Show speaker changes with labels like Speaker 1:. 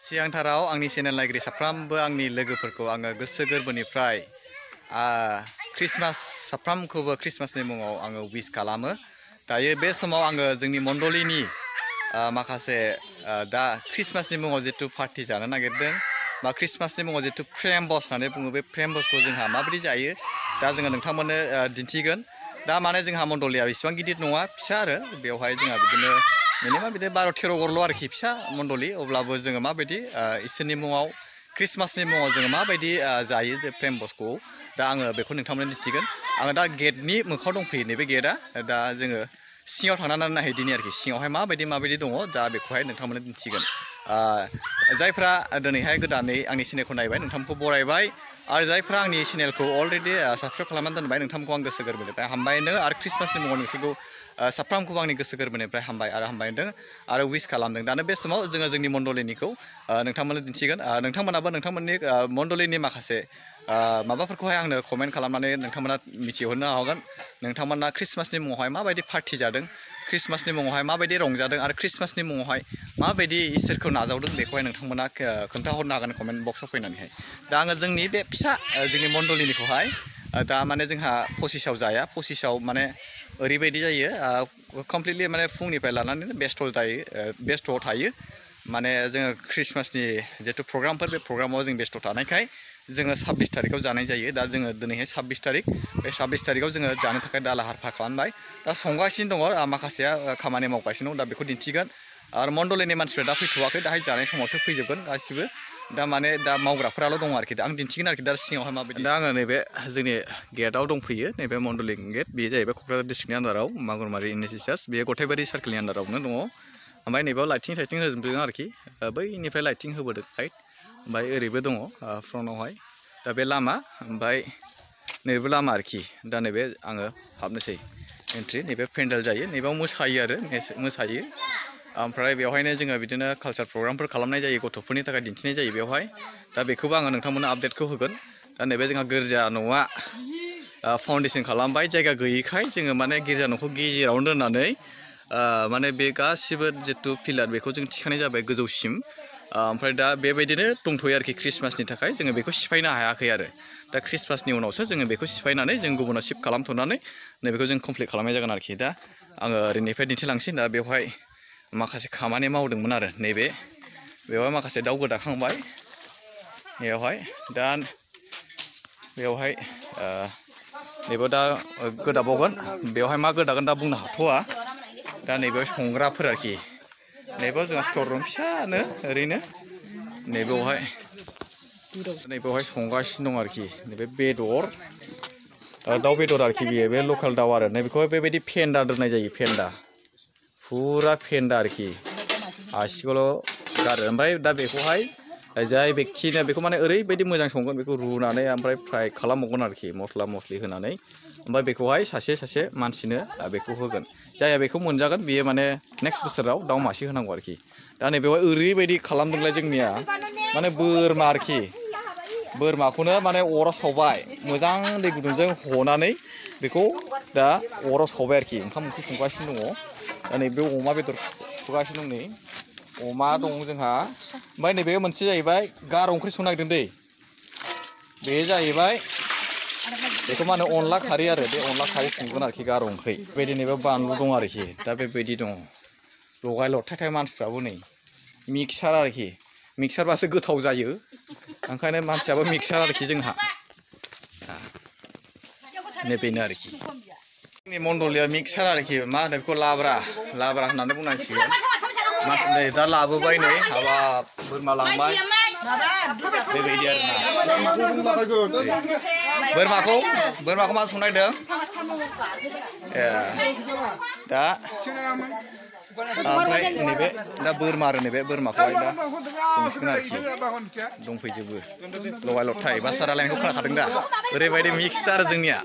Speaker 1: सिगांथाराव आंनि चेनेल नायगिरि साफ्रामबो आंनि लोगोफोरखौ आङो गोसो गोरबोनिफ्राय क्रिसमास साफ्रामखौबो क्रिसमासनि मुङाव आङो विश खालामो। दायो बे समाव आङो जोंनि मण्डलिनि माखासे दा क्रिसमासनि मुङाव जितु पार्टी जानो नागिरदों बा क्रिसमासनि मुङाव जितु फ्रेम्बस होननानै बुङो बे फ्रेम्बसखौ जोंहा माबायदि जायो दा जोङो नोंथांमोननो दिन्थिगोन। दा माने जोंहा मण्डलिया इसेबां गिदिर नङा, फिसा आरो बेवहाय जोंहा बिदिनो मिनिमाम बिदिनो 12-13 घरल' आरोखि फिसा मण्डलि, अब्लाबो जोङो माबायदि इसोरनि मुङाव क्रिसमासनि मुङाव जोङो माबायदि जायो जे फ्रेम्बसखौ दा आङो बेखौ नोंथांमोननो दिन्थिगोन। आङो दा गेटनि मोखाङाव दंफैयो, नैबे गेटआ। दा जोङो सिङाव थांनानै नायहैदिनि आरोखि सिङावहाय माबायदि दङ, दा बेखौहाय नोंथांमोननो दिन्थिगोन। जायफ्रा दिनैहाय गोदानै आंनि चेनेलखौ नायबाय नोंथांमोनखौ बरायबाय, आरो जायफ्रा आंनि चेनेलखौ अलरेडि साबस्क्राइब खालामनानै दोनबाय नोंथांमोनखौ आं गोसो गोरबोनिफ्राय हामबायनो, आरो क्रिसमासनि मुङाव नोंसोरखौ साफ्रोमखौबो आंनि गोसो गोरबोनिफ्राय हामबाय आरो हामबायदों आरो विश खालामदों। दानो बे समाव जोङो जोंनि मण्डलिनिखौ नोंथांमोननो दिन्थिगोन। नोंथांमोनाबो नोंथांमोननि मण्डलिनि माखासे माबाफोरखौहाय आंनो कमेन्ट खालामनानै नोंथांमोना मिथिहरनो हागोन। नोंथांमोना क्रिसमासनि मुङावहाय माबायदि पार्टी जादों, क्रिसमासनि मुङावहाय माबायदि रंजादों, आरो क्रिसमासनि मुङावहाय माबायदि इसोरखौ नाजावदों बेखौहाय नोंथांमोना खोन्थाहरनो हागोन कमेन्ट बक्सआव फैनानैहाय। दा आङो जोंनि बे फिसा जोंनि मण्डलिनिखौहाय दा माने जोंहा पसिसाव जाया, पसिसाव माने ओरैबायदि जायो कमप्लिटलि माने फुंनिफ्राय लानानै बेस्थ'आव थायो। माने जोङो क्रिसमासनि जितु प्रग्रामफोर बे प्रग्रामाव जों बेस्थ' थानायखाय जोङो 26 तारिखआव जानाय जायो। दा जोङो दिनैहाय 26 तारिख, बे 26 तारिखआव जोङो जानो थाखाय दा लाहार फाहार खालामबाय। दा संगासिनो दङ, माखासेया खामानि मावगासिनो दं, दा बेखौ दिन्थिगोन। आरो मण्डलिनि मानसिफ्रा दा फैथ'वाखै, दाहाय जानाय समावसो फैजोबगोन गासिबो। दा माने दा मावग्राफोराल' दङ आरोखि, दा आं दिन्थिगोन आरोखि दा सिङावहाय माबायदि। दा आङो नैबे जोंनि गेटआव दंफैयो, नैबे मण्डलिं गेट, बेयो जाहैबाय क'क्राझार डिस्ट्रिक्टनि आन्दाराव मागुरमारि NSS, बेयो गथायबारि सार्केलनि आन्दारावनो दङ। ओमफ्राय नैबेयाव लाइटिं होजोबदों आरोखि, बैनिफ्राय लाइटिं होबोदों लाइट, ओमफ्राय ओरैबो दङ फ्रन्टआवहाय। दा बे लामा, ओमफ्राय नैबे लामा आरोखि। दा नैबे आङो हाबनोसै एन्ट्रि, नैबे पेन्डेल जायो, नैबेयाव मोसायो आरो मोसायो। ओमफ्राय बेवहायनो जोङो बिदिनो कालचार प्रग्रामफोर खालामनाय जायो, गथ'फोरनि थाखाय दिन्थिनाय जायो बेवहाय। दा बेखौबो आङो नोंथांमोननो आपडेटखौ होगोन। दा नैबे जोंहा गिर्जा न'आ फाउन्डेसन खालामबाय, जायगा गैयैखाय जोङो माने गिर्जा न'खौ गेजेरावनो दोननानै माने बे गासिबो जितु पिलार बेखौ जों थिखांनाय जाबाय गोजौसिम। ओमफ्राय दा बेबायदिनो दंथ'यो आरोखि क्रिसमासनि थाखाय, जोङो बेखौ सिफायनो हायाखै आरो। दा क्रिसमासनि उनावसो जोङो बेखौ सिफायनानै जों गुबुनाव शिफ्ट खालामथ'नानै नैबेखौ जों कमप्लिट खालामनाय जागोन आरोखि। दा आङो ओरैनिफ्राय दिन्थिलांसै। दा बेवहाय माखासे खामानि मावदोंमोन आरो, बेवहाय माखासे दाउ गोदाखांबाय बेवहाय। दा बेवहाय नैबेयाव दा गोदाबावगोन, बेवहाय मा गोदागोन दा बुंनो हाथ'वा। दा नैबेयाव संग्राफोर आरोखि, नैबेयाव जोंहा स्टर रुम फिसानो ओरैनो, नैबेयावहाय संगासिनो दं आरोखि। नैबे बेदर, दाउ बेदर आरोखि, बे लकेल दाउ आरो। नैबेखौहाय बेबायदि फेन्दा दोननाय जायो, फेन्दा, फुरा फेन्दा आरोखि, आसिखौल' गारो। ओमफ्राय दा बेखौहाय जाय बेक्तिनो बेखौ माने ओरैबायदि मोजां संगोन, बेखौ रुनानै ओमफ्राय फ्राय खालामबावगोन आरोखि मस्ला मस्लि होनानै। ओमफ्राय बेखौहाय सासे मानसिनो बेखौ होगोन, जायहा बेखौ मोनजागोन बियो माने नेक्स्ट बोसोराव दाउ मासे होनांगौ आरोखि। दा नैबेवहाय ओरैबायदि खालामदोंलाय जोंनिया, माने बोरमा आरोखि, बोरमाखौनो माने अराव सावबाय, मोजां दै गुदुंजों हनानै बेखौ दा अराव सावबाय आरोखि। ओंखाम ओंख्रि संगासिनो दङ। दा नैबे अमा बेदर सुगासिनो दं, नै अमा दं जोंहा। ओमफ्राय नैबे मोनसे जाहैबाय गार' ओंख्रि संनो नागिरदों दै, बे जाहैबाय बेखौ मा होनो अनला खारै आरो, बे अनला खारै संगोन आरोखि, गार' ओंख्रि। बेबायदि नैबे बानलु दं आरोखि, दा बेबायदि दङ लगाय लथायथाय मानसिफ्राबो नै मिक्सार आरोखि, मिक्सारबासो गोथाव जायो, ओंखायनो मानसियाबो मिक्सार आरोखि जोंहा। बेनो आरोखि जोंनि मण्डलिया मिक्सार आरोखि, मा होनो बेखौ लाब्रा होननानै बुंनांसिगोन। नै दा लाबोबाय, नै हाबाब बोरमा लांबाय, बेबायदि आरोना। बोरमाखौ मा संनो नागिरदों? दा ओमफ्राय नैबे दा बोरमा आरो, नैबे बोरमाखौहाय दा संसिगोन आरोखि, दंफैजोबो लगाय लथाय। बासा रायलायनायखौ खोनाखादों दा? ओरैबायदि मिक्स आरो जोंनिया।